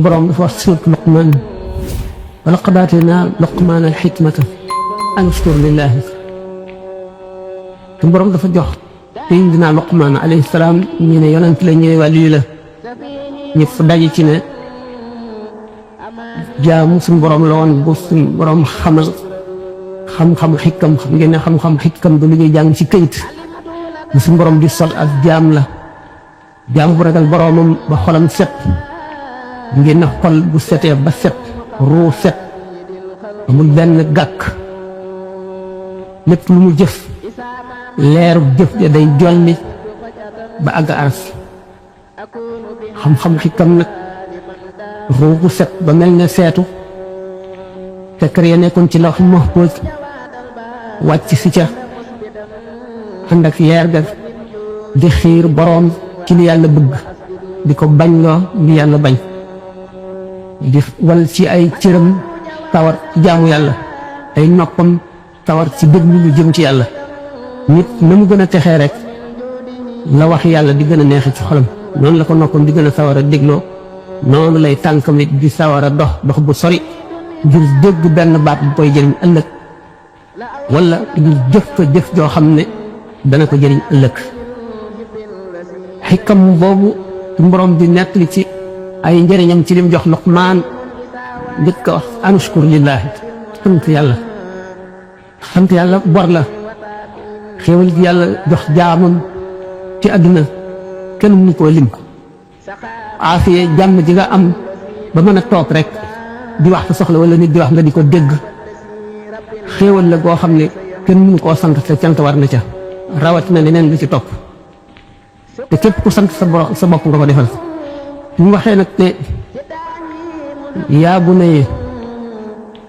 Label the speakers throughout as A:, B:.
A: borom dafa wax surat Luqmaan wa laqad aateynaa Luqmaana al-hikmata an ashkur lillaahi te borom dafa jox Seydina Luqmaan alayhi salaam ñu ne yonent la ñëwee wàllu la ñëpp daje ci ne jaamu suñu borom la woon bu suñu borom xamal xam-xam xikam xam ngeen ne xam-xam xikam du lu ñuy jàng ci këyit bu suñu borom di sol ak jaam la jaam bu ragal boromam ba xolam set ngeen ne xol bu setee ba set ruu set amul benn gàkk lépp lu mu jëf leeru jëf ja day jolli ba àgg aras xam-xam xikam nag ruu bu set ba mel ne seetu fekkar ya nekkoon ci lawh mahfuus wàcc si ca ànd ak yeer ga di xiir boroom ci li yàlla bëgg di ko bañ loo li yàlla bañ di wal ci ay cëram tawar ci jaamu yàlla ay noppam tawar ci déglu lu jëm ci yàlla nit na mu gën a texee rek la wax yàlla di gën a neexe ci xolam noonu la ko noppam di gën a sawar a dégloo noonu lay tànkam it di sawar a dox dox bu sori ngir dégg benn baat bu koy jëriñ ëllëg wala ngir jëf ko jëf joo xam ne dana ko jëriñ ëllëg xikam boobu borom di nettali ci ay njëriñam ci lim jox Luqmaan njëkk a wax an ashkur lillaahi sant yàlla bor la xéewal gi yàlla jox jaamam ci àdduna kenn mënu koo lim aafiye jàmm ji nga am ba mën a toog rek di wax sa soxla wala nit di wax nga di ko dégg xéewal la goo xam ne kenn mënu koo sant te cant war na ca rawatina leneen lu ci topp te képp ku sant sa bopp nga ko defal ñu waxee nag ne yaa bunayya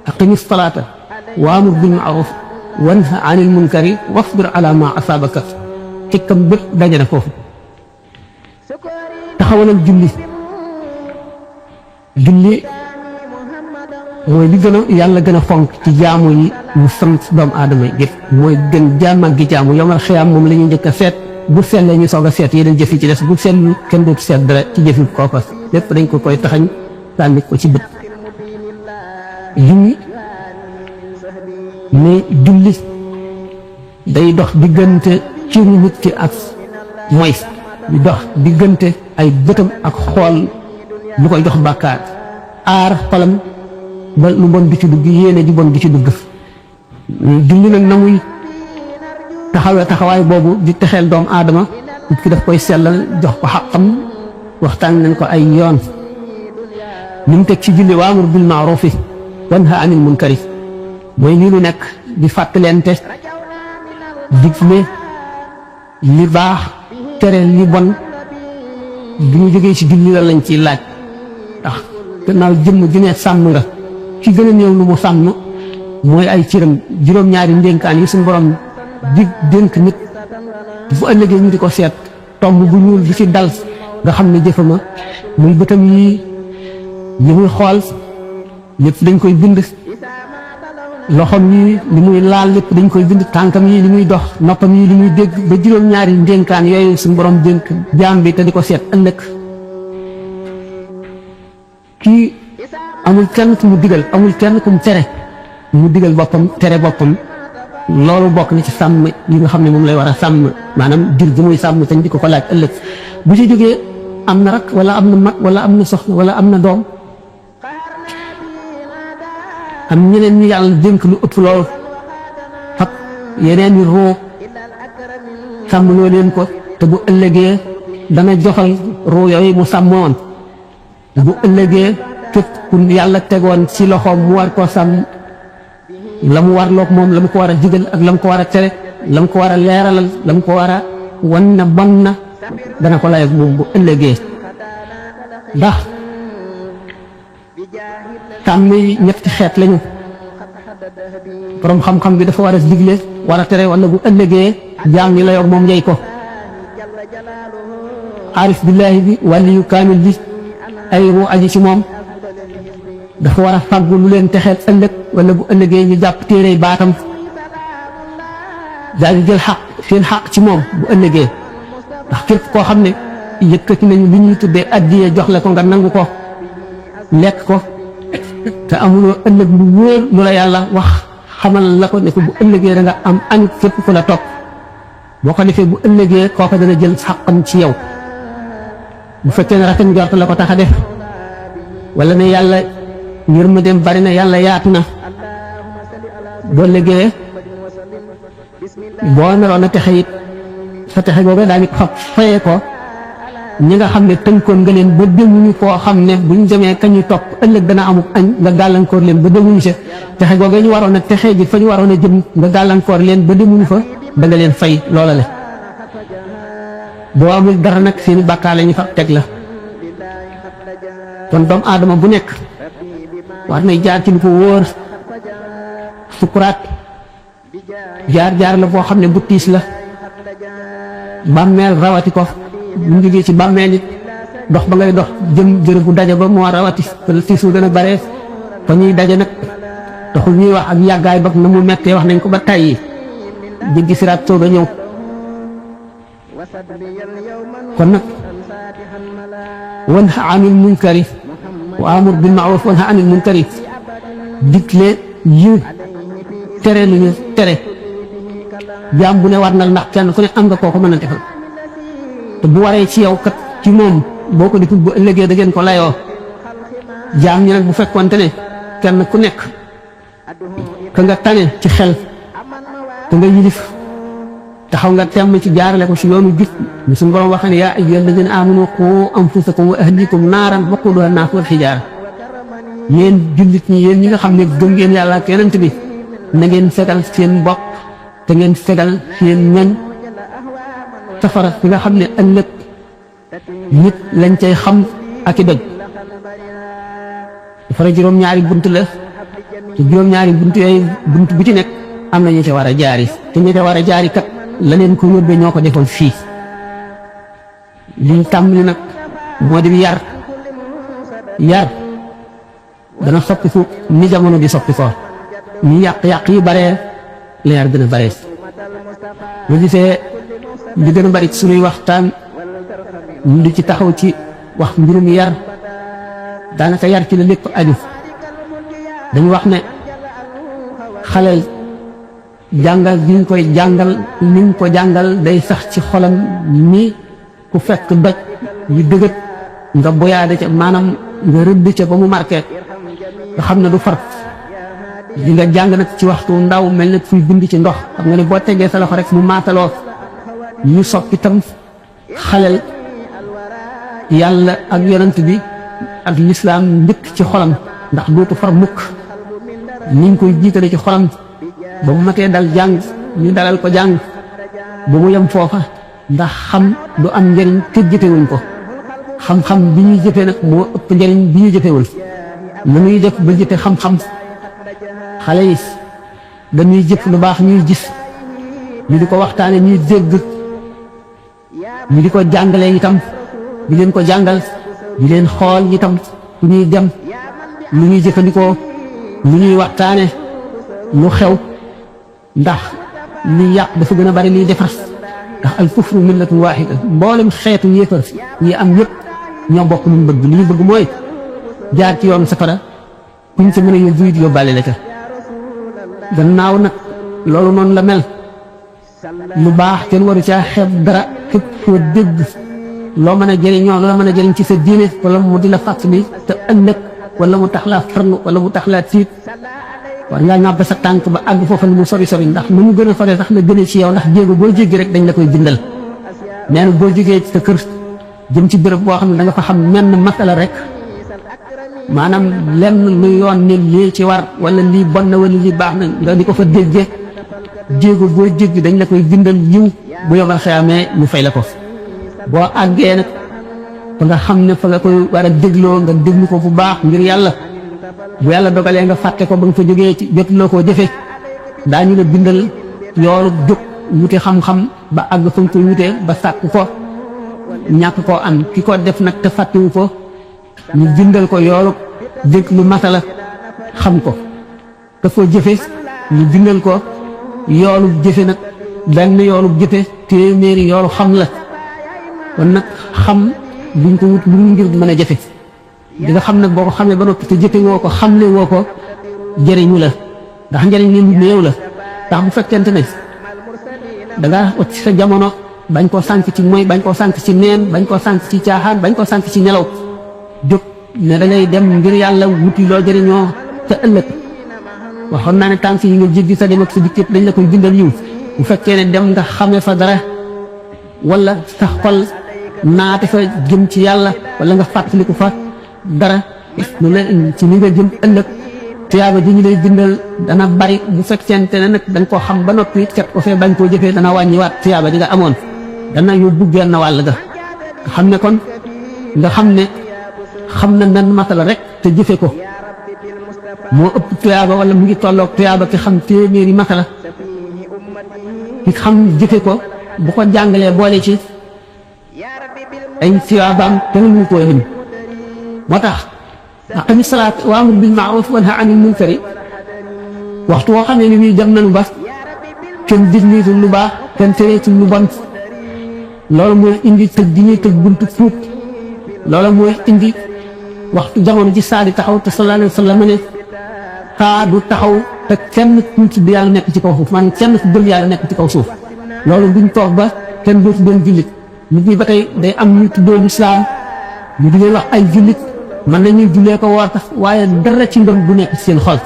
A: aqimi salaata waamur bil ma'ruuf wanha anil munkari wasbir ala ma asaabaka xikam bépp daje na foofu taxawalal julli mooy li gën a yàlla gën a fonk ci jaamu yi mu sant doomu aadama yi yëpp mooy gën jaamal gi jaamu yomal xiyaam moom la ñuy njëkk a seet bu sellee ñu soog a seet yeneen jëf yi ci des bu seetlu kenn dootu seet dara ci jëfi kooka lépp dañ ko koy taxañ sànni ko ci bët lii mais julli day dox diggante ci nit ki ak mooy di dox diggante ay bëtam ak xool lu koy jox bàkkaar aar xolam ba lu bon di ci dugg yéene ji bon di ci dugg julli nag na muy taxawaay boobu di texeel doomu aadama nit ki daf koy sellal jox ko xaqam waxtaan nañ ko ay yoon li mu teg ci julli waamur bil ma'ruufi wanha anil munkari mooy lii lu nekk di fàttalente digle li baax tere li bon bi ñu jógee ci julli la lañ ciy laaj ndax gannaaw jëmm ju ne sàmm nga ki gën a néew lu mu sàmm mooy ay cëram juróom-ñaari ndénkaan yi suñu borom di dénk nit bu ëllëgee ñu di ko seet tomb bu ñuul di ci dal nga xam ne jëfama muy bëtam yi li muy xool lépp dañ koy bind loxom yi li muy laal lépp dañ koy bind tànkam yi li muy dox noppam yi li muy dégg ba juróom-ñaari ndénkaan yooyu suñu borom dénk jaam bi te di ko seet ëllëg kii amul kenn ku mu digal amul kenn ku mu tere mu digal boppam tere boppam loolu bokk na ci sàmm yi nga xam ne moom lay war a sàmm maanaam jur gi muy sàmm te di ko laaj ëllëg bu ci jógee am na rak wala am na mag wala am na soxna wala am na doom am ñeneen ñi yàlla dénk lu ëpp loolu fab yeneen ñi roo sàmm loo leen ko te bu ëllëgee dana joxal roo yooyu mu sàmmoon bu ëllëgee képp ku yàlla tegoon ci loxoom mu war koo sàmm la mu warloog moom la mu ko war a digal ak la mu ko war a tere la mu ko war a leeralal la mu ko war a wan na bon na dana ko lay ak moom bu ëllëgee ndax sàmm yi ñetti xeet lañu borom xam-xam bi dafa war a digle war a tere wala bu ëllëgee jaam ñi la yor moom yey ko aarif billaahi bi wàlli yu kaamil bi ay ruu aji ci moom dafa war a fàggu lu leen texeel ëllëg wala bu ëllëgee ñu jàpp téere baatam daal di jël xaq seen xaq ci moom bu ëllëgee ndax képp koo xam ne yëkkati nañu li ñuy tuddee addiye jox la ko nga nangu ko lekk ko te amuloo ëllëg lu wóor lu la yàlla wax xamal la ko ne ko bu ëllëgee da nga am añ képp ku la topp boo ko defee bu ëllëgee kooka dana jël xàqam ci yow bu fekkee ne rafet njort la ko tax a def wala ne yàlla yërmandeem bari na yàlla yaatu na boo ëllëgee boo meloon a texe it sa texe googu daañu ko fayee ko ñi nga xam ne tënkoon nga leen ba demuñu koo xam ne buñ demee kañuy topp ëllëg dana amuk añ nga gàllankoor leen ba demuñu sa texe googu ñu waroon a texe ji fa ñu waroon a jëm nga gàllankoor leen ba demuñu fa da nga leen fay loola le boo amul dara nag seeni bàkkaar la ñu fa teg la kon doomu aadama bu nekk war nay jaar ci lu ko wóor sukuraat jaar la boo xam ne bu tiis la bàmmeel rawati ko bu ñu jógee ci bàmmeel it dox ba ngay dox jëm jërë bu daje ba moo rawati te tiis wu gën a bare fa ñuy daje nag taxul ñuy wax ak yàggaay ba na mu mettee wax nañ ko ba tàyyi jéggi siraat soog a ñëw kon nag wanha anil munkari wa amur bil ma'ruf wanha anil munkari digle yiw tere lu ñu tere jaam bu ne war na ndax kenn ku ne am nga koo ko mën a defal te bu waree ci yow kat ci moom boo ko deful bu ëllëgee da ngeen ko layoo jaam ñi nag bu fekkoonte ne kenn ku nekk ka nga tane ci xel te nga yilif taxaw nga temm ci jaarale ko ci yoonu gis ni suñu borom wax ne yaa ayyuhal ladina amanu qu anfusakum wa ahlikum naaran waquduha an-naas wal hijaara yéen jullit ñi yéen ñi nga xam ne gëm ngeen yàlla ak yonent bi na ngeen fegal seen bopp te ngeen fegal seen ñañ safara bi nga xam ne ëllëg nit lañ cay xam ak i doj safara juróom-ñaari bunt la te juróom-ñaari bunt yooyu bunt bu ci nekk am na ñu ca war a jaari te ñu ca war a jaari kat la leen ko yóbbee ñoo ko defoon fii liñ tàmbali nag moo di yar dana soppiku ni jamono di soppi ko ñu yàq-yàq yi baree la yar gën a bare bu gisee li gën a bari ci suñuy waxtaan ñu di ci taxaw ci wax mbirum yar daanaka yar ci la lépp aju dañu wax ne xale jàngal gi ñu koy jàngal ni ñu ko jàngal day sax ci xolam ni ku fekk doj yu dëgët nga boyaade ca maanaam nga rëdd ca ba mu marqué nga xam ne du far di nga jàng nag ci waxtu ndaw mel ne fuy bind ci ndox xam nga ne boo tegee sa loxo rek mu maataloo ñu soppi tam xalel yàlla ak yonent bi ak lislaam njëkk ci xolam ndax dootu far mukk ni ñu koy jiitale ci xolam ba mu matee dal jàng ñu dalal ko jàng ba mu yem foofa ndax xam du am njëriñ te jëfewuñ ko xam-xam bi ñuy jëfee nag moo ëpp njëriñ bi ñu jëfewul lu ñuy def ba jëfe xam-xam xale yi dañuy jëf lu baax ñuy gis ñu di ko waxtaane ñuy dégg ñu di ko jàngale itam di leen ko jàngal di leen xool itam fu ñuy dem lu ñuy jëfandikoo lu ñuy waxtaane lu xew ndax li yàq dafa gën a bari liy defar ndax al kufru millatun waahida mboolem xeetu yéefar yi am yëpp ñoo bokk lu ñu bëgg li ñu bëgg mooy jaar ci yoonu safara kuñ sa mën a yóbbu it yóbbaale la ca gannaaw nag loolu noonu la mel lu baax kenn waru caa xeeb dara képp koo dégg loo mën a jëriñoo loo mën a jëriñ ci sa diine wala mu di la fàttali te ëllëg wala mu tax laa farlu wala mu tax laa tiit war ngaa ñàbb sa tànk ba àgg foofa lu mu sori sori ndax nu mu gën a sori sax la gënee ci yow ndax jéego boo jéggi rek dañ la koy bindal nee na boo jógee ci sa kër jëm ci béréb boo xam ne da nga fa xam menn masala rek maanaam lenn lu yoon ne lii ci war wala lii bon na wala lii baax na nga di ko fa déggee jéego boo jéggi dañ la koy bindal yiw bu yomal xeyaamee ñu fay la ko boo àggee nag fa nga xam ne fa nga koy war a dégloo nga déglu ko bu baax ngir yàlla bu yàlla dogalee nga fàtte ko ba nga fa jógee ci jotuloo koo jëfe daañu la bindal yoolu jóg wuti xam-xam ba àgg fa nga koy wutee ba sàkk ko ñàkk koo am ki ko def nag te fàttewu ko ñu bindal ko yoolu déglu masala xam ko ka ko jëfe ñu bindal ko yoolu jëfe nag benn yoolu jëfe téeméeri yoolu xam la kon nag xam buñ ko wut lu ngir mën a jëfe di nga xam nag boo ko xamee ba noppi te jëfe woo ko xamle woo ko jëriñu la ndax njëriñ li lu néew la ndax bu fekkente ne dangaa ot ci sa jamono bañ koo sànk ci mooy bañ koo sànk ci neen bañ koo sànk ci caaxaan bañ koo sànk ci nelaw jóg ne da ngay dem ngir yàlla wuti loo jëriñoo te ëllëg waxoon naa ne tànk yi nga jéggi sa dem ak sa dikk yëpp dañ la koy bindal yiw bu fekkee ne dem nga xamee fa dara wala sa xol naate fa jëm ci yàlla wala nga fàttaliku fa dara lu la ci li nga jëm ëllëg tuyaaba ji ñu lay bindal dana bari bu fekkente ne nag dañ koo xam ba noppi teg ko fee bañ koo jëfee dana wàññiwaat tuyaaba ji nga amoon dana yóbbu genn wàll ga nga xam ne kon nga xam ne xam na nan masala rek te jëfe ko moo ëpp tuyaaba wala mu ngi tolloog tuyaaba ki xam téeméeri masala ki xam jëfe ko bu ko jàngalee boole ci ay tuyaabaam te mu koo lim moo tax aqimi salaat wa amur bil maaruf wa nahy anil munkari waxtu woo xam ne ni muy dem nañu ba kenn digniitul lu baax kenn tereetul lu bon loolu mooy indi tëj di ñuy tëj buntu tuub loolu mooy indi waxtu jamono ci saa di taxaw te sallallahu alayhi wa sallam ne saa du taxaw te kenn ku tudd yàlla nekk ci kaw suuf maanaam kenn ku gëm yàlla nekk ci kaw suuf loolu duñ toog ba kenn dootu doon jullit nit ñi ba tey day am ñu tuddoo lislaam ñu di leen wax ay jullit man nañuy jullee ko woor tax waaye dara ci ngëm du nekk ci seen xol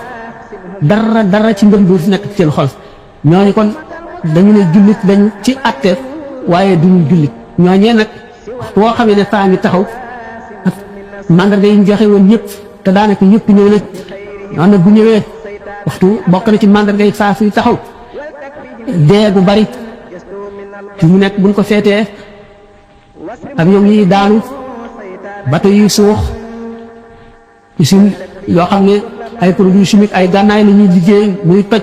A: dara ci ngëm du nekk ci seen xol ñooñu kon dañu ne jullit dañ ci àtte waaye duñu jullit ñooñee nag boo xamee ne saa ngi taxaw ak mandarga yi ñu joxe woon yëpp te daanaka yëpp ñëw na ñoo na bu ñëwee waxtu bokk na ci mandarga yi saa suy taxaw dee gu bari fi mu nekk buñ ko seetee avion yi daanu bateau yi suux usine yoo xam ne ay produits chimiques ay gànnaay la ñuy liggéey muy toj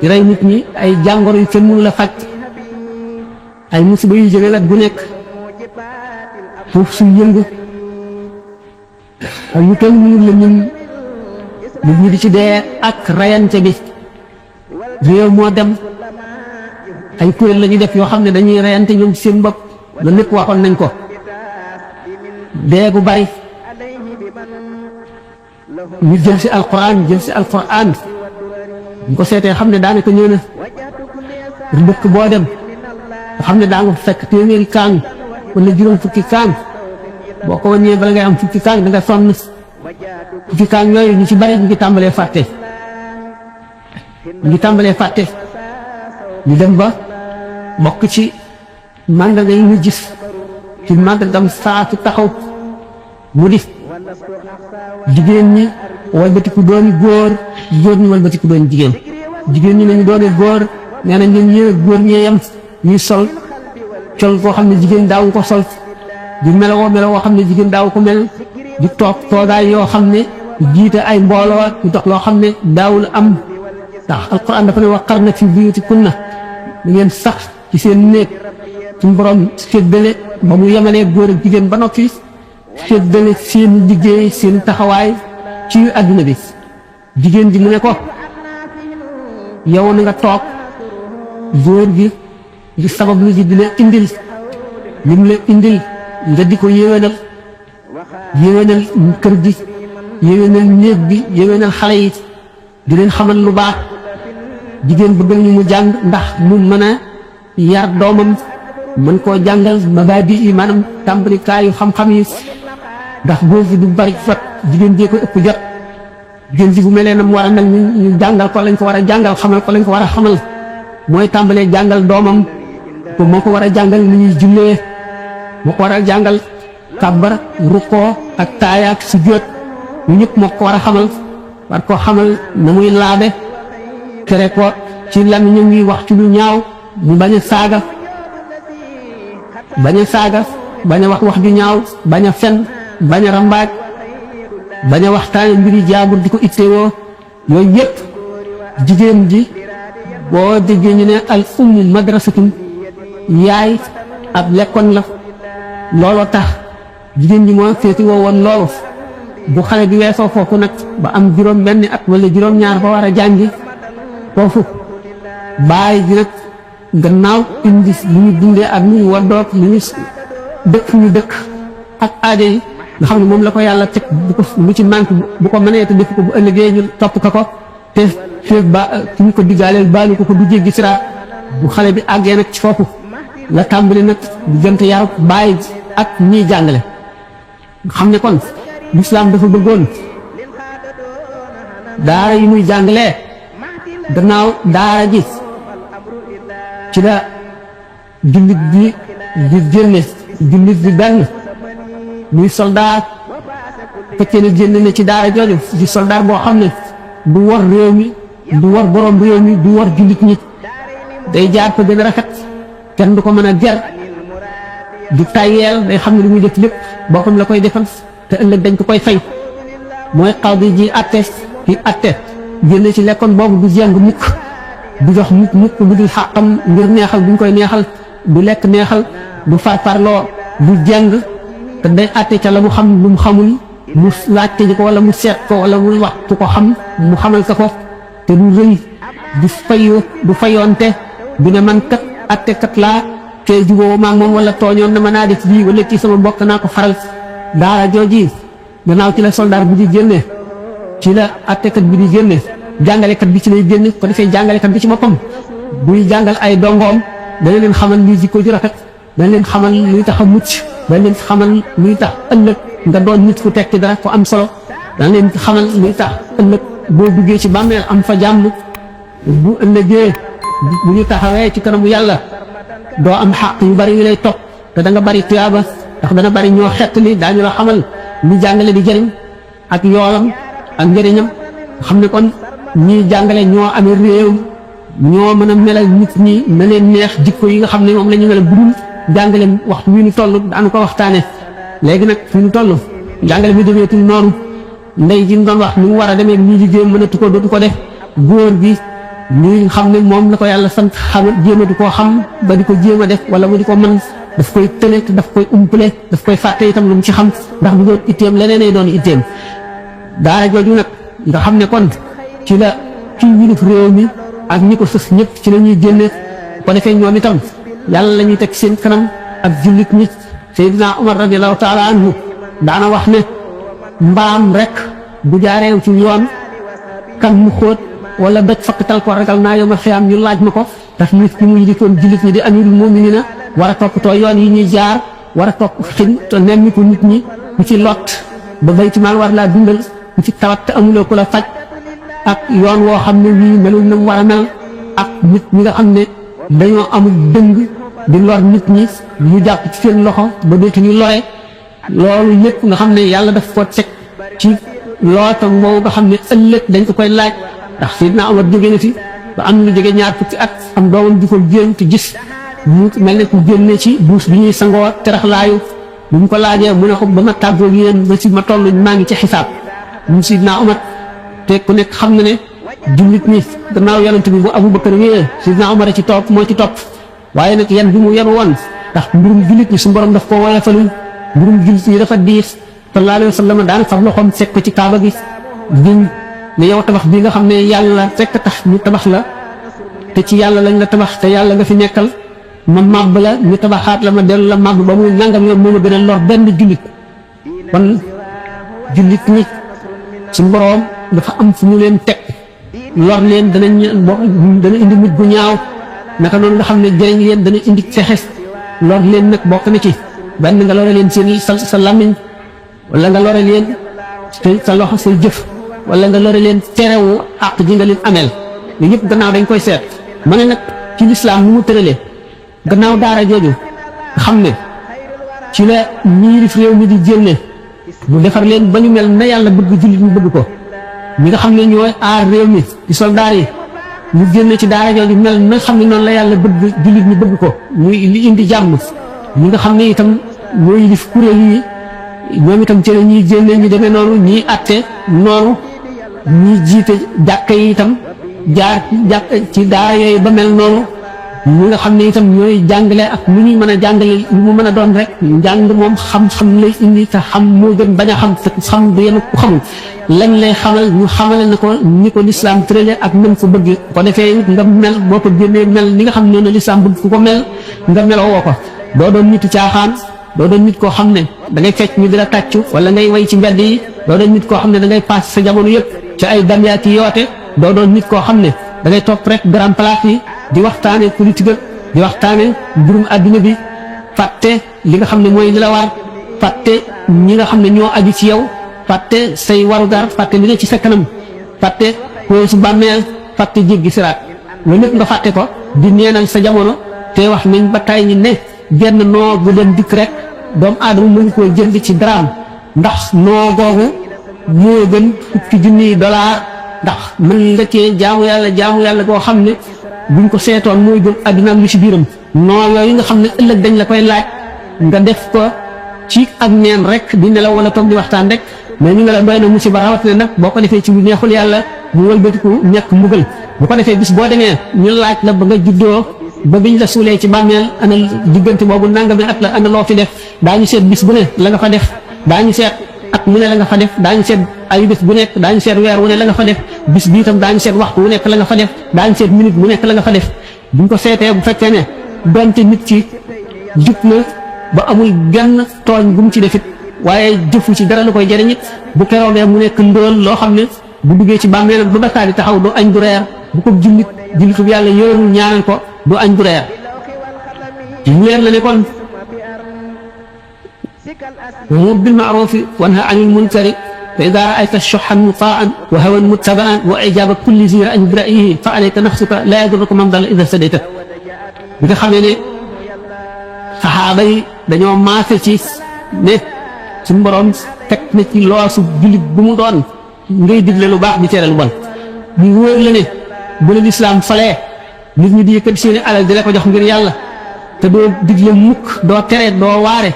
A: di rey nit ñi ay jàngoro yu kenn mënu la faj ay musiba yu jóge wet gu nekk suuf su yëngu ak yu kenn mënul la ñun nit ñi di ci dee ak rayante bi réew moo dem ay kuréel la ñuy def yoo xam ne dañuy rayante ñoom ci seen bopp loolu lépp waxoon nañ ko dee gu bari ñu jël si alquran ñu ko seetee xam ne daanaka ñëw na dëkk boo dem nga xam ne daa nga fekk téeméeri kaang wala juróom fukki kaang boo ko wàññee bala ngay am fukki kaang da nga sonn fukki kaang yooyu ñu ci bari ñu ngi tàmbalee fàtte ñu dem ba bokk ci màndarga yi ñu gis ci màndargam saa su taxaw mu di jigéen ñi walbatiku dooni góor ñi walbatiku dooni jigéen ñi nañu doone góor nee na ñun ñëwee góor ñee yem ñuy sol col koo xam ne jigéen daawu ko sol di melowoo xam ne jigéen daawu ko mel di toog toogaay yoo xam ne jiite ay mbooloo di dox loo xam ne daawul am ndax alquran dafa ne waqarna fi buyutikunna da ngeen sax ci seen néeg suñu borom séddale ba mu yemalee góor ak jigéen ba noppi séddale seen liggéey seen taxawaay ci àdduna bi jigéen ji mu ne ko yow na nga toog góor gi di sabab lu ji di la indil li mu la indil nga di ko yéwénal kër gi yéwénal néeg bi yéwénal xale yi di leen xamal lu baax jigéen bëgg ñu mu jàng ndax mu mën a yar doomam mën koo jàngal mabaadi yi maanaam tàmbalikaayu xam-xam yi ndax góor gi du bari jot jigéen jee ko ëpp jot jigéen ji bu melee na mu war a mel ñu jàngal ko lañ ko war a jàngal xamal ko lañ ko war a xamal mooy tàmbalee jàngal doomam ko moo ko war a jàngal ni ñuy jullee moo ko war a jàngal kàbbar rukkoo ak taaya ak sujjóot ñu ñëpp moo ko war a xamal war koo xamal na muy laabe tere ko ci làmmiñam ñuy wax ci lu ñaaw mu bañ a saaga bañ a wax wax ju ñaaw bañ a fen bañ a rambaaj bañ a waxtaane mbiri jaambur di ko ittewoo yooyu yëpp jigéen ji boo déggee ñu ne al ummu madrasatun yaay ab lekkoon la looloo tax jigéen ji moo féeti woo woon loolu bu xale bi weesoo foofu nag ba am juróom benni at wala juróom-ñaar ba war a jàngi foofu bàyyi ji nag gannaaw indi lu ñu dundee ak lu ñu waddoog lu ñu dëkk ak aada yi nga xam ne moom la ko yàlla teg bu ko lu ci manque bu ko mënee te def ko bu ëllëgee ñu topp ko te feeg ba ki ñu ko diggaaleel baalu ko du jéggi siraat bu xale bi àggee nag ci foofu la tàmbali nag diggante yarub bàyyi ak ñiy jàngale nga xam ne kon lislaam dafa bëggoon daara yi muy jàngalee gannaaw daara ji ci la jullit bi di génne jullit bi benn muy soldaar fekkee ne génn na ci daara jooju di soldaar boo xam ne du war réew mi du war borom réew mi du war jullit ñi day jaar fa gën a rafet kenn du ko mën a ger du tayyeel day xam ne li muy def lépp boppam la koy defal te ëllëg dañ ko koy fay mooy xawdi ji atte ki atte génn ci lekkoon boobu du jeng mukk du jox mukk lu dul xàqam ngir neexal buñ koy neexal du lekk neexal du farfarloo du jeng te day atte ca la mu xam lu mu xamul mu laajte ji ko wala mu seet ko wala mu wax ku ko xam mu xamal ko te du rëy du fayoonte du ne man kat atte kat laa te juboo maag moom wala tooñoon na ma naa def lii wala ci sama mbokk naa ko faral daara jooji gannaaw ci la soldaar bi di génne ci la attekat bi di génne jàngalekat bi ci lay génne ko defee jàngalekat bi ci boppam buy jàngal ay dongoom dana leen xamal luy jikko ju rafet dana leen xamal luy tax a mucc dana leen xamal luy tax ëllëg nga doon nit ku tekki dara ko am solo dana leen xamal luy tax ëllëg boo duggee ci bàmmeel am fa jàmm bu ëllëgee bu ñu taxawee ci kanamu yàlla doo am xaq yu bari yu lay topp te da nga bari tuyaaba ndax dana bari ñoo xettali daañu la xamal lu jàngale di jëriñ ak yoolam ak njëriñam xam ne kon ñii jàngale ñoo amee réew ñoo mën a melal nit ñi na leen neex jikko yi nga xam ne moom la ñu melal budul jàngale waxtu wi ñu toll daanu ko waxtaane léegi nag fi ñu toll jàngale mi demeetul noonu ndey ji doon wax ni mu war a demee ñii jigéen mënatu ko dootu ko def góor gi ñi xam ne moom la ko yàlla sant xam jéem a di koo xam ba di ko jéem a def wala mu di ko mën daf koy tële te daf koy umpale daf koy fàtte itam lu mu ci xam ndax du doon itteem leneen ay doon itteem daara jooju nag nga xam ne kon ci la kii yilif réew mi ak ñi ko sës ñëpp ci la ñuy génne ko defee ñoom itam yàlla la ñuy teg seen kanam ak jullit ñi Seydina Umar radiallahu taala anhu daana wax ne mbaam rek bu jaareew ci yoon kan mu xóot wala doj fakkatal ko ragal naa yow ma xiyaam ñu laaj ma ko daf nit ki mu yilifoon jullit ñi di amirul muminina war a toppatoo yoon yi ñuy jaar war a topp xin te nemmi ko nit ñi ku ci lot ba baytimaal war laa dundal ku ci tawat te amuloo ko la faj ak yoon woo xam ne wii melul na mu war a mel ak nit ñi nga xam ne dañoo amul dëng di lor nit ñi ñu jàpp ci seen loxo ba dootuñu lore loolu lépp nga xam ne yàlla daf ko teg ci lootam boobu nga xam ne ëllëg dañ ko koy laaj ndax Seydina Omar jóge na fi ba am lu jóge ñaar fukki at am doomam di ko génn te gis mu mel ne ku génne ci buus bi ñuy sangoo teraxlaayu bu ñu ko laajee mu ne ko ba ma tàggoo yéen ba si ma toll maa ngi ci xisaab mu Seydina Omar te ku nekk xam na ne jullit ñi gannaaw yonent bi bu Abu Bakar wéyee Seydina Omar ci topp moo ci topp waaye nag yan bi mu yenu woon ndax mbirum jullit ñi su borom daf ko woyofalul mbirum jullit ñi dafa diis sallallahu alayhi wa sallam daan fab loxoom sekk ko ci kaaba gi giñ ne yow tabax bi nga xam ne yàlla rekk tax ñu tabax la te ci yàlla lañ la tabax te yàlla nga fi nekkal ma màbb la ñu tabaxaat la ma dellu la màbb ba muy nangam yoon moo ma gën a lor benn jullit kon jullit ñi su borom dafa am fu ñu leen teg lor leen dana indi mujj gu ñaaw naka noonu nga xam ne jëriñ leen dana indi fexes lor leen nag bokk na ci benn nga lore leen seen sa làmmiñ wala nga lore leen sa loxo say jëf wala nga lore leen terewu àq ji nga leen ameel yooyu yëpp gannaaw dañ koy seet ma ne nag ci lislaam ni mu tëralee gannaaw daara jooju nga xam ne ci la ñiirif réew mi di génne bu defar leen ba ñu mel na yàlla bëgg jullit ñu bëgg ko ñi nga xam ne ñooy aar réew mi di soldaar yi ñu génne ci daara jooju mel na xam ne noonu la yàlla bëgg jullit ñu bëgg ko muy li indi jàmm ñi nga xam ne itam ñooy yilif kuréel yi ñoom itam ci la ñuy génne ñu demee noonu ñiy atte noonu ñi jiite jàkka yi itam jaar ci daara yooyu ba mel noonu ñi nga xam ne itam ñooy jàngale ak lu ñuy mën a jàngale lu mu mën a doon rek njàng moom xam-xam lay indi te xam moo gën bañ a xam te xam du yem ku xamul lañ lay xamal ñu xamale na ko ni ko lislaam tërale ak nam ko bëgg ko defee nga mel boo ko génnee mel ni nga xam ne noonu lislaam bëgg ku ko mel nga meloo woo ko doo doon nitu caaxaan doo doon nit koo xam ne da ngay fecc ñu di la tàccu wala ngay way ci mbedd yi doo doon nit koo xam ne da ngay paas sa jamono yëpp ci ay damyaat yi yoote doo doon nit koo xam ne da ngay topp rek grand place yi di waxtaane politique di waxtaane mbirum adduna bi fàtte li nga xam ne mooy li la war fàtte ñi nga xam ne ñoo aju ci yow fàtte say warugar fàtte li ne ci sa kanam fàtte ko su bàmmeel fàtte jéggi siraat loolu lépp nga fàtte ko di neenal sa jamono te wax nañ ba tay ñi ne genn noo bu dem dikk rek doomu aadama mënu koo jënd ci daraam ndax noo googu moo gën fukki junniy dollar ndax mën nga cee jaamu yàlla goo xam ne buñ ko seetoon mooy gën àdduna am lu ci biiram noo yooyu nga xam ne ëllëg dañ la koy laaj nga def ko ci ak neen rek di nelaw wala toog di waxtaan rek mais ñu nga la doy na musiba rawatina nag boo ko defee ci lu neexul yàlla mu wëlbatiku ñàkk mbugal bu ko defee bis boo demee ñu laaj la ba nga juddoo ba biñ la suulee ci bàmmeel ana diggante boobu nangami at la ana loo fi def daañu seet bis bu ne la nga fa def daañu seet at mu ne la nga fa def daañu seet ay bés bu nekk daañu seet weer wu ne la nga fa def bis bi itam daañu seet waxtu wu nekk la nga fa def daañu seet minute bu nekk la nga fa def buñ ko seetee bu fekkee ne donte nit ki jub na ba amul genn tooñ bu mu ci defit waaye jëfu ci dara lu koy jëriñ it bu keroogee mu nekk ndóol loo xam ne bu duggee ci bàmmeelam bu bakkaar yi taxaw du añ du reer bu ko jullitu yàlla yërul ñaanal ko du añ du reer mu leer la ne kon wa'mur bil ma'rufi wanha 'anil munkari fa idha ra'ayta shuhhan muta'an wa hawan muttaba'an wa ijaba kulli zi ra'yin bi ra'yihi fa 'alayka nafsuka la yadurruka man dalla idha sadayta bi nga xamee ne saxaaba yi dañoo maase ci ne suñu borom teg na ci loosu jullit bu mu doon ngay digle lu baax di tere lu bon mu wóor la ne bu la lislaam falee nit ñi di yëkkati seeni alal di la ko jox ngir yàlla te doo digle mukk doo tere doo waare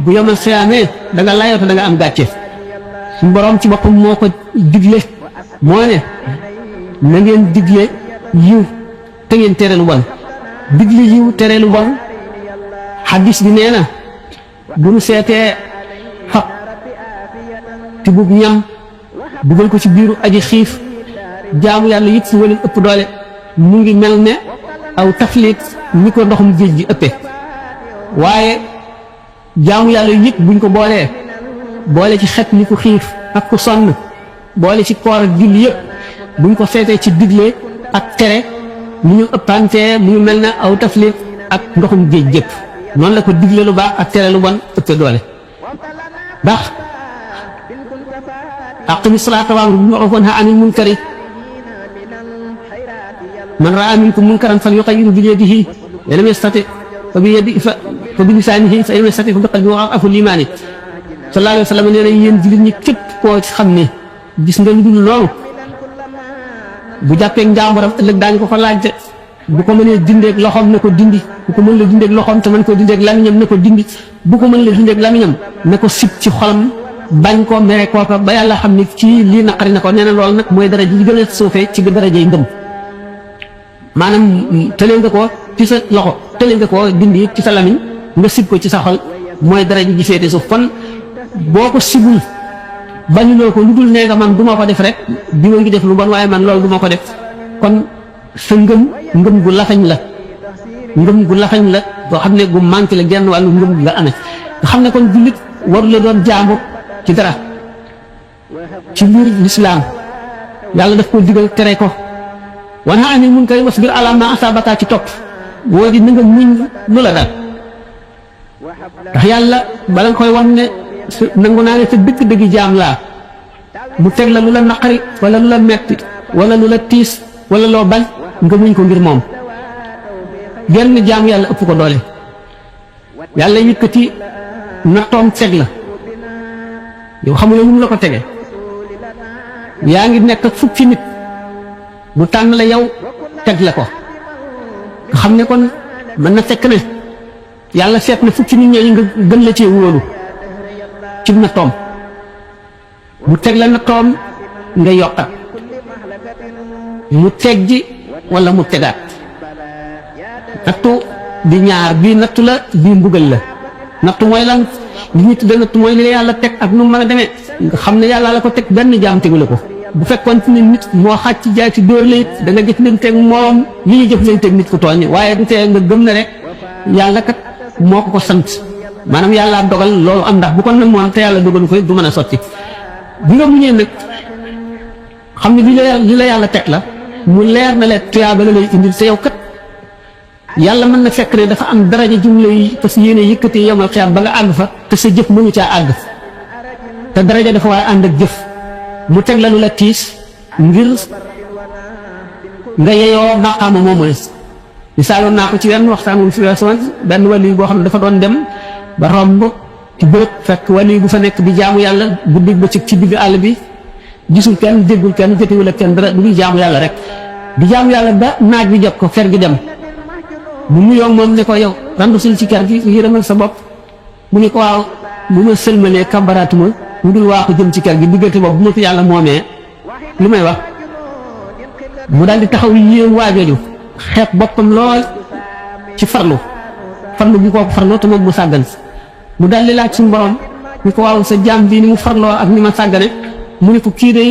A: bu yomal xiyaamee da nga layoo te da nga am gàcce suñu borom ci boppam moo ko digle moo ne na ngeen digle yiw te ngeen tere lu bon digle yiw tere lu bon xaddis bi nee na bu nu seetee fab tibub ñam dugal ko ci biiru aji xiif jaamu yàlla yëpp si wala ëpp doole mu ngi mel ne aw taflit ni ko ndoxum géej gi ëppee waaye jaamu yàlla yëpp buñ ko boole ci xet ni ku xiif ak ku sonn boole ci koor ak julli yëpp buñ ko seetee ci digle ak tere mu ñu ëppantee mu ngi mel ne aw taflit ak ndoxum géej gépp noonu la ko digle lu baax ak tere lu bon ëppee doole ndax aqimi salaata wa'mur bil ma'ruufi wanha 'anil munkari man ra'a minkum munkaran falyughayyirhu bi yadihi fa in lam yastati' fa bi lisaanihi fa in lam yastati' fa bi qalbihi wa ad'afu l-iimaan sallallahu alayhi wa sallam nee na yéen jullit ñi képp koo xam ne gis nga lu dul loolu bu jàppee njàmbaram ëllëg daañu ko fa laaj bu ko mënee dindeeg loxoom ne ko dindi bu ko mën la dindeeg loxoom te mën koo dindeeg lamiñam ne ko dindi bu ko mën la dindeeg lamiñam ne ko sib ci xolam bañ ko mere kooka ba yàlla xam ne ci lii naqari na ko nee na loolu nag mooy daraja yi gën a suufee ci darajay ngëm maanaam tëlee nga ko ci sa loxo tëlee nga ko dindi ci sa lamiñ nga sib ko ci sa xol mooy daraja ji féete suuf kon boo ko sibul bañuloo ko lu dul nee nga man du ma ko def rek di nga ngi def lu bon waaye man loolu du ma ko def kon sa ngëm gu lafañ la boo xam ne gu manqué la genn wàllu ngëm nga amee nga xam ne kon jullit waru la doon jaamu ci dara ci biir lislaam yàlla daf ko digal tere ko wanha 'anil munkari wasbir 'alaa maa asaabaka ci topp moo di na nga muñ lu la dal ndax yàlla bala nga koy wan ne nangu naa ne sa dëgg-dëgg jaam laa mu teg la lu la naqari wala lu la metti wala lu la tiis wala loo bañ nga muñ ko ngir moom genn jaam yàlla ëpp ko doole yàlla yëkkati nattoom teg la yow xamuloo nu mu la ko tege yaa ngi nekk ak fukki nit mu tànn la yow teg la ko nga xam ne kon mën na fekk ne yàlla seet na fukki nit ñooñu nga gën la cee wóolu ci nattoom mu teg la nattoom nga yokkat mu teg ji wala mu tegaat nattu di ñaar bii nattu la bii mbugal la nattu mooy lan li ñu tudde nattu mooy li la yàlla teg ak nu mu mën a demee nga xam ne yàlla la ko teg benn jaam tegu la ko bu fekkoon ne nit moo xàcc ci jaay ci dóor la it da nga jëflanteeg moom li ñu jëflanteeg nit ku tooñ waaye du tee nga gëm ne rek yàlla kat moo ko sant maanaam yàlla dogal loolu am, ndax bu ko namoon te yàlla dogal ko du mën a sotti. bi nga muñee nag xam ne li la yàlla teg la mu leer na leen tuyaaba la lay indil te yow kat yàlla mën na fekk ne dafa am daraja jum lay parce que yéene yëkkati yomal xiyaam ba nga àgg fa te sa jëf mënu caa àgg te daraja dafa war a ànd ak jëf mu teg la lu la tiis ngir nga yeyoo maqaama moomu la. misaaloon naa ko ci wenn waxtaan wu fi weesu woon benn wàllu boo xam ne dafa doon dem ba romb ci bërëb fekk wàllu bu fa nekk di jaamu yàlla guddi ba ci digg àll bi gisul kenn déggul kenn jotewul ak kenn dara du ngi jaamu yàlla rek di jaamu yàlla ba naaj bi jot ko fer gi dem mu nuyoo moom ne ko yow randu sul ci kër gi yërëmal sa bopp mu ne ko waaw bu ma sëlmalee kambaraatuma mu dul waa ko jëm ci kër gi diggante boobu bu ma fi yàlla moomee li may wax mu daal di taxaw yéem waajooju xeeb boppam lool ci farlu bi kooku farloo te moom mu sàggan mu daal di laaj suñu borom ni ko waaw sa jaam bii ni mu farloo ak ni ma sàggane mu ne ko kii de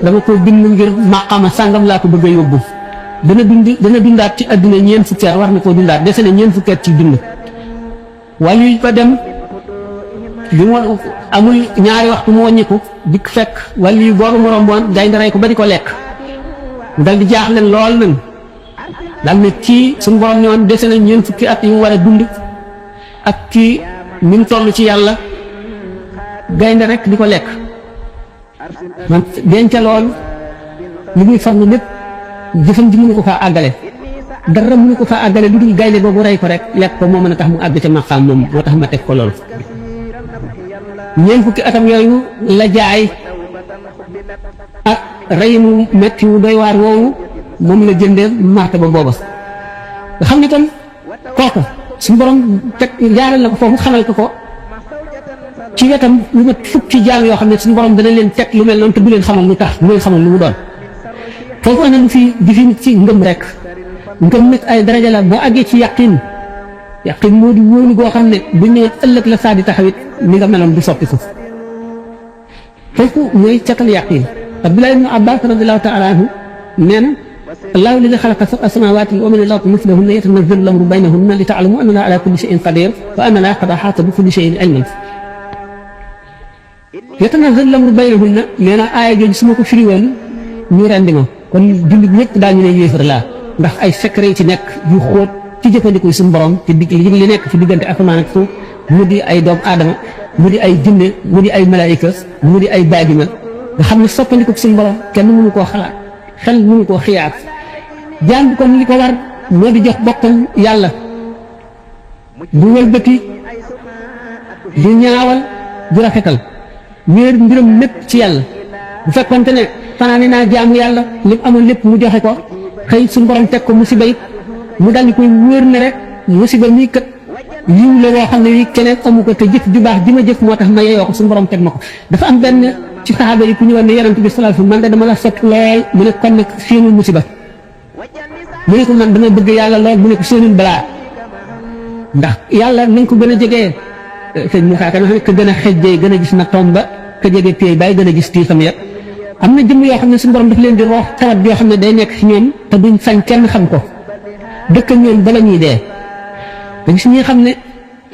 A: dama ko bind ngir maqama sàngam laa ko bëgg a yóbbu dana dundaat ci àddina ñeent fukki at war na koo dundaat dese na ñeent fukki at ci dund wàllu yi ba dem bi mu amul ñaari waxtu mu wàññiku dikk fekk wàllu yi boobu mu romboon gaynde rey ko ba di ko lekk mu dal di jaaxle lool nag daal ne kii suñu borom ne woon dese na ñeent fukki at yu mu war a dund ak kii ni mu toll ci yàlla gaynde rek di ko lekk man denc loolu li muy farlu lépp jëfam ji mënu ko faa àggale dara mënu ko faa àggale lu dul gaynde boobu rey ko rek lekk ko moo mën a tax mu àgg ca maqaam moom moo tax ma teg ko loolu ñeent fukki atam yooyu la jaay ak rey mu metti wu doy waar woowu moom la jëndee martaba booba nga xam ne tam kooka suñu borom teg jaaral na ko foofu xamal ko ci wetam lu ma fukki jaam yoo xam ne suñu borom dana leen teg lu mel noonu te du leen xamal lu tax du leen xamal lu mu doon foofu ana lu fi di ci ngëm rek ngëm nag ay daraja la boo àggee ci yaqin moo di wóolu goo xam ne buñ ne ëllëg la saa di taxawit ni nga meloon du soppi ko foofu mooy catal yaqin Abdullah ibn Abbas radiyallahu ta'ala anhu nee na allahu alladi xalaqa sab'a samawati wa min al-ardi mithlahunna yatanazzalu al-amru baynahunna li ta'lamu anna Allaha ala kulli shay'in qadir wa anna Allaha qad ahata bi kulli shay'in ilman yatanazzalu al-amru baynahunna nee na aaya jooju su ma ko firi woon ñu rendi ma kon jullit ñëpp daañu ne yéefar laa ndax ay secret ci nekk yu xóot ci jëfandiku suñu borom te li nekk ci diggante asamaan ak suuf mu di ay doomu aadama mu di ay jinne mu di ay malaayika mu di ay baadima nga xam ne soppandiku suñu borom kenn mënu koo xalaat xel mënu koo xiyaat jaam bi kon li ko war moo di jox boppam yàlla du wëlbati du ñaawal du rafetal wéer mbiram lépp ci yàlla bu fekkonte ne fanaane naa jaamu yàlla lépp amul lépp mu joxe ko xëy suñu borom teg ko musiba it mu dal di koy wóor ne rek musiba mii kat yiw la woo xam ne wi keneen amu ko te jëf ju baax ji ma jëf moo tax ma yeyoo ko suñu borom teg ma ko dafa am benn ci saxaaba yi ku ñëwoon ne yonent bi sallallahu alayhi wasallam man de dama la sopp lool mu ne kon nag séenul musiba mu ne ko man dama bëgg yàlla lool mu ne ko séenul balaa ndax yàlla nañ ko gën a jegee sëñ Moussa Ka ka gën a xejjee gën a gis na tomba ka jege téey bàyyi gën a gis tiisam ya am na jëmm yoo xam ne suñu borom daf leen di roox tawat yoo xam ne day nekk ci ñoom te duñ sañ kenn xam ko dëkk ñoom bala ñuy dee dañ si ñi xam ne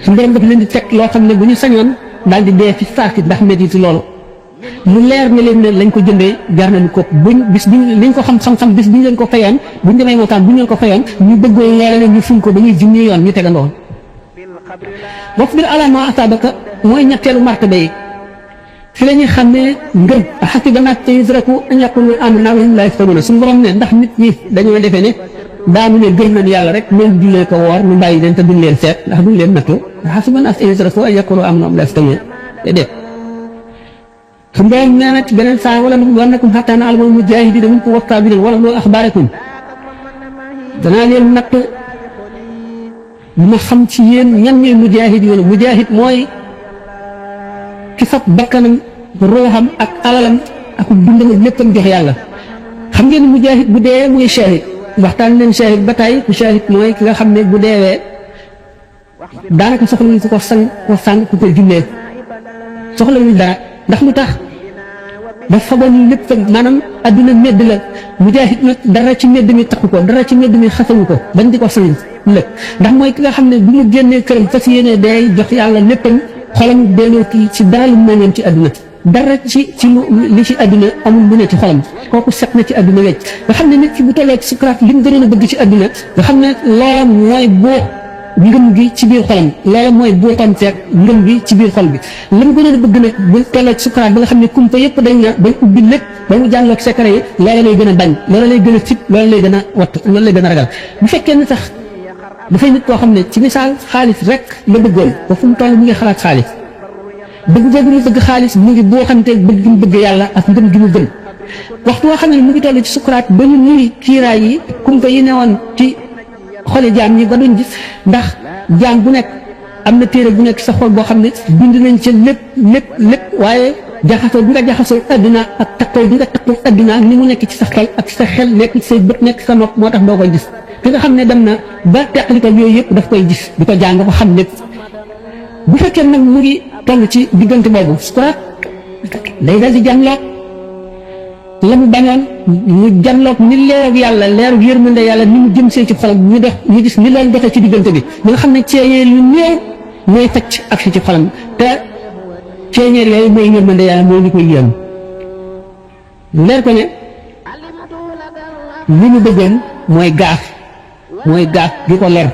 A: suñu borom daf leen di teg loo xam ne bu ñu sañoon daal di dee fi saasi ndax métti loolu mu leer ne leen ne lañ ko jëndee jar nañu ko buñ bis biñ liñ ko xam-xam bis biñ leen ko fayoon buñ demee mootaan buñ leen ko fayoon ñu bëggoon leerale ñu fuñ ko ba ñuy junni yoon ñu tegandoon bopp bir ala ma asabaka mooy ñetteelu martaba yi fi la ñuy xam ne ngëm xasiba naas an yutraku an yaqulu amanna wa hum laa yuftanuun suñu borom ne ndax nit ñi dañoo defee ne daanu ne gëm nañ yàlla rek ñoom jullee ko woor ñu bàyyi leen te duñ leen seet ndax duñ leen nattu xasiba naas an yutraku an yaqulu amanna wa hum laa yuftanuun déedéet suñu borom nee na ci beneen saa wala nabluwannakum hattaa na'lamal mujaahidiina minkum was-saabiriin wala nabluwa axbaarakum danaa leen natt ma xam ci yéen ñan ñooy mujaahid yoonu mujaahid mooy ki fab bakkanam ruuxam ak alalam ak dundam léppam jox yàlla xam ngeen mujaahid bu dee mooy shahid waxtaan leen shahid ba tey ku shahid mooy ki nga xam ne bu deewee daanaka soxla wuñ ko sang ku koy jullee soxla wuñ dara ndax lu tax dafa bon lépp maanaam adduna medd la mujaahid nag dara ci medd mi taxu ko dara ci medd mi xasawu ko bañ di ko sañ lépp ndax mooy ki nga xam ne bu mu génnee këram fas yéene day jox yàlla léppam xolam delloo kii ci dara lu moomoon ci adduna dara ci li ci adduna amul lu ne ci xolam kooku set na ci adduna wecc nga xam ne nit ki bu tollee ci sukuraat li mu gënoon a bëgg ci adduna nga xam ne loola mooy boo ngëm gi ci biir xolam loola mooy boo konteeg ngëm gi ci biir xol bi la mu gënoon a bëgg nag bu tollee ci sukuraat ba nga xam ne kumpa yëpp dañ na bañ ubbi lépp ba mu jàlloog secret yi loola lay gën a bañ loola lay gën a sib loola lay gën a wattu loola lay gën a ragal bu fekkee ne sax dafay nit koo xam ne ci misaal xaalis rek la bëggoon ba fu mu toll mu ngi xalaat xaalis bëgg boobu mu bëgg xaalis mu ngi boo xamante bëgg gi mu bëgg yàlla ak ngëm gi mu gën waxtu woo xam ne mu ngi toll ci sukuraat ba ñu muri kiiraay yi kumpa yi newoon ci xoli jaam ñi ba duñ gis ndax jaam bu nekk am na téere bu nekk sa xol boo xam ne bind nañ ca lépp waaye jaxasoo bi nga jaxasoo adduna ak takkoo bi nga takkoo adduna ni mu nekk ci sa xol ak sa xel nekk ci say bët nekk sa nopp moo tax doo koy gis ki nga xam ne dem na ba teqali ko yooyu yëpp daf koy gis di ko jàng ba xam lépp bu fekkee nag mu ngi toll ci diggante boobu sukuraat day dal di jàngloog la mu bañoon mu jàngloog ni leerug yàlla leerug yërmande yàlla ni mu jëm see ci xolam ñu gis ni loolu doxee ci diggante bi ba nga xam ne ceeñeer yu néew mooy tëcc ak si ci xolam te ceeñeer yooyu mooy yërmande yàlla moo ñu koy yéem leer ko ne li mu bëggoon mooy gaaf gi ko leer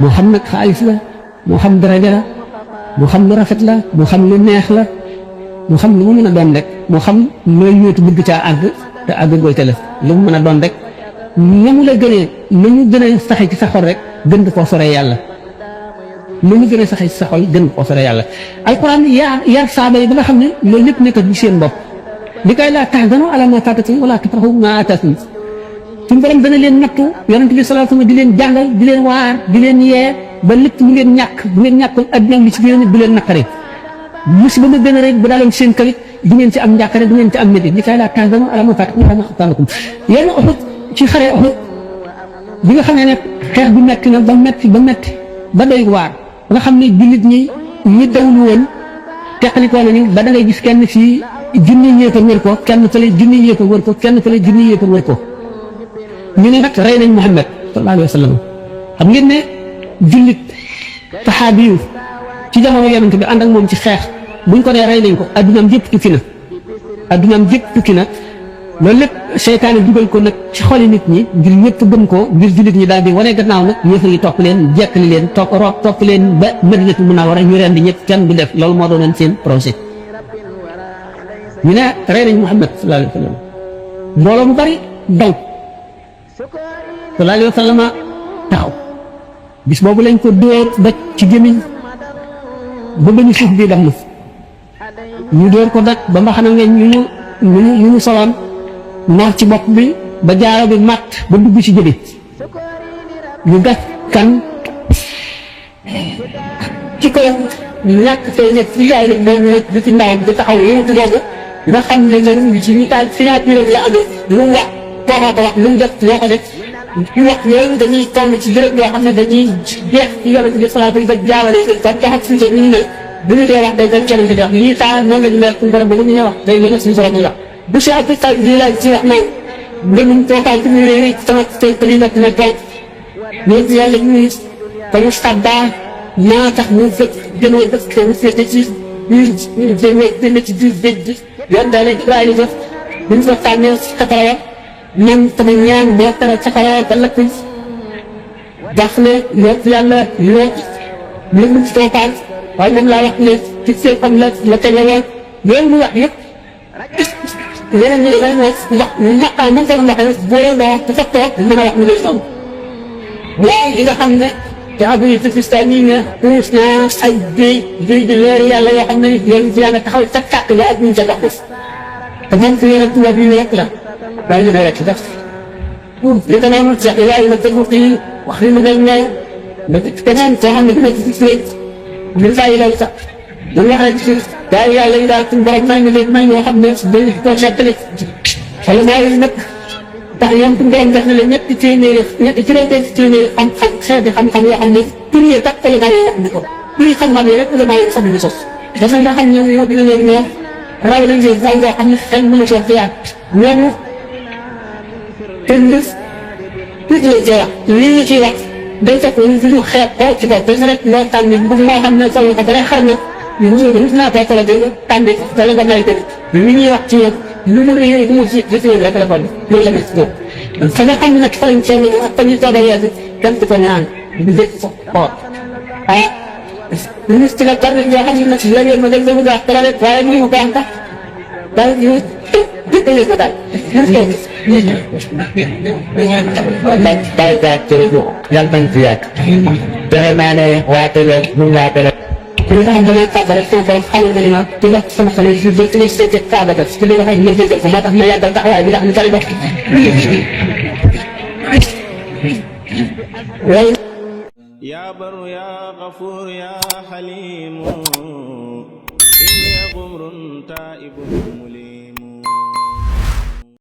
A: moo xam nag xaalis la moo xam daraja la moo xam lu rafet la moo xam lu neex la moo xam lu mu mën a doon rek moo xam looy yóotu bëgg caa àgg te àgg gooy te la lu mu mën a doon rek na mu la gënee na mu gën a saxe ci sa xol rek gën koo sore yàlla na mu gën a saxe ci sa xol gën koo sore yàlla alquran yar saaba yi ba nga xam ne loolu lépp nekk ci seen bopp li kay laa tahzanu ala ma faatakum wala tafrahu ma ataakum suñu borom dana leen nattu yonent bi sallallahu alayhi wa sallam di leen jàngal di leen waar di leen yee ba lépp mu ngeen ñàkk bu ngeen ñàkkoon adduna li ci biir nit du leen naqare musiba ma gën a rek bu daaloon seen kawit du ngeen ci am njàqare du ngeen ci am métti li kay laa tahzanu ala ma faatakum wala ma ataakum yéen Uhud ci xare Uhud bi nga xam ne xeex bi metti na ba metti ba doy waar nga xam ne jullit ñi dawlu woon teqalikoo nañu ba da ngay gis kenn fii junni yéefar wër ko kenn fële junni yéefar wër ko kenn fële junni yéefar wër ko ñu ne nag rey nañ Muhammad sallallahu alayhi wa sallam xam ngeen ne jullit saxaabi yu ci jamono yonent bi ànd ak moom ci xeex buñ ko dee rey nañ ko addunaam yëpp tukki na loolu lépp seytaane dugal ko nag ci xoli nit ñi ngir ñëpp gëm ko ngir jullit ñi daal di wane gannaaw nag yéefar yi topp leen jekkali leen topp leen ba Madinatul Munawwara ñu rendi ñëpp kenn du def loolu moo doonoon seen projet ñu ne rey nañ Muhammad sallallahu alayhi wa sallam mbooloo mu bari daw sallallahu alayhi wa sallam taxaw bis boobu lañ ko dóor daj ci gémmiñ ba bañu suuf bii dam na ñu dóor ko daj ba mbaxana ngeen ñu mu soloon noor ci bopp bi ba jaaro bi matt ba dugg ci jëbi ñu gas kan ci ko ñàkk fay nekk ci yaay rek moom di ci ndawam di taxaw yëngatu googu nga xam ne nga ci ñu taal signature la amee lu mu wax kooka ko wax lu mu def loo ko def ci wax yooyu dañuy toll ci béréb yoo xam ne dañuy jeex ci yonent bi salaatu ba jaawale ba jaxat suñu ñu ne bu ñu dee wax day dañ kenn di wax lii saa noonu la ñu mel suñu borom ba lu ñu wax day gën a suñu borom ñu wax bu si ak taw bi laaj ci wax nag ngeen toogaay ci biir réew sama tey pëli nag ne toog ñëpp yàlla ñu ba ñu sabba naa tax ñu fekk gënoo def seen féete ci biir demee ci biir géej gi yoon daal Ibrahima def bu ñu fa tànnee safara man sama ñaan boo tere safara ba lakk daf ne ñëpp yàlla ñu mu ci toogaan waaye moom laa wax ne ci seen xam la tegewoon loolu mu wax yëpp yeneen ñi dañuy wax ñaqaa mën ko waxee boo loo dafa toog mën a wax ñu lay sow waaye li nga xam ne te abi Pakistan yi ne puus naa ay béy di leer yàlla yoo xam ne yéen ci yàlla taxaw ca kàtt la ak ñu ca dox te moom fi yeneen tubaab yi rek la waaye ñu ne rek def li ko noonu sax waaye ma tëggu fii wax li mu gën ñëw nga keneen koo xam ne dina ci gis léegi ñu bàyyi loolu sax dañ wax rek ci daal yàlla yi daal suñu borom may nga leen may ñoo xam ne dañ ko nettali wala maa ngi nag ndax ñoom suñu borom def na leen ñetti téeméeri xam-xam xeeti xam-xam yoo xam ne tur yi kat la maa ngi ko tur yi xam-xam yi rek la maa ngi xam ne sos dafa nga xam ñoom ñoo dina leen ñoo raw lañ si fay nga xam ne xel mënu cee xiyaat ñooñu tënd nit la cee wax lii ñu ciy wax day fekk ñu xeeb ko ci bopp dañ rek loo tànn bu moo xam ne solo ko dara xar na nit naa fekk la dégg tànn dala nga nay tëdd li ñuy wax ci yéen lu mu réy bu mu ci jëfee rek téléphone loolu la gis moom fa nga xam ne nag fa lañ seen ak fa ñu soobee yeesu kenn du ko ñaan di dégg sa xool ah ministre la tar yoo xam ne nag léeg-léeg ma dégg dama wax dara rek waaye ñu mu baax tax daal ñu dëgg ko daal day daal jërëjëf yàlla bañ fi yàgg defe naa ne waate la ñu waate la li nga xam ne damay tàggat rek foofu xale na li ma di wax sama xale yi ba ci seete tàggat ci li nga xam ne jëjëf moo tax ma yàggal taxawaay bi nga xam ne bari dox
B: يا بر يا غفور يا حليم إني غمر تائب مليم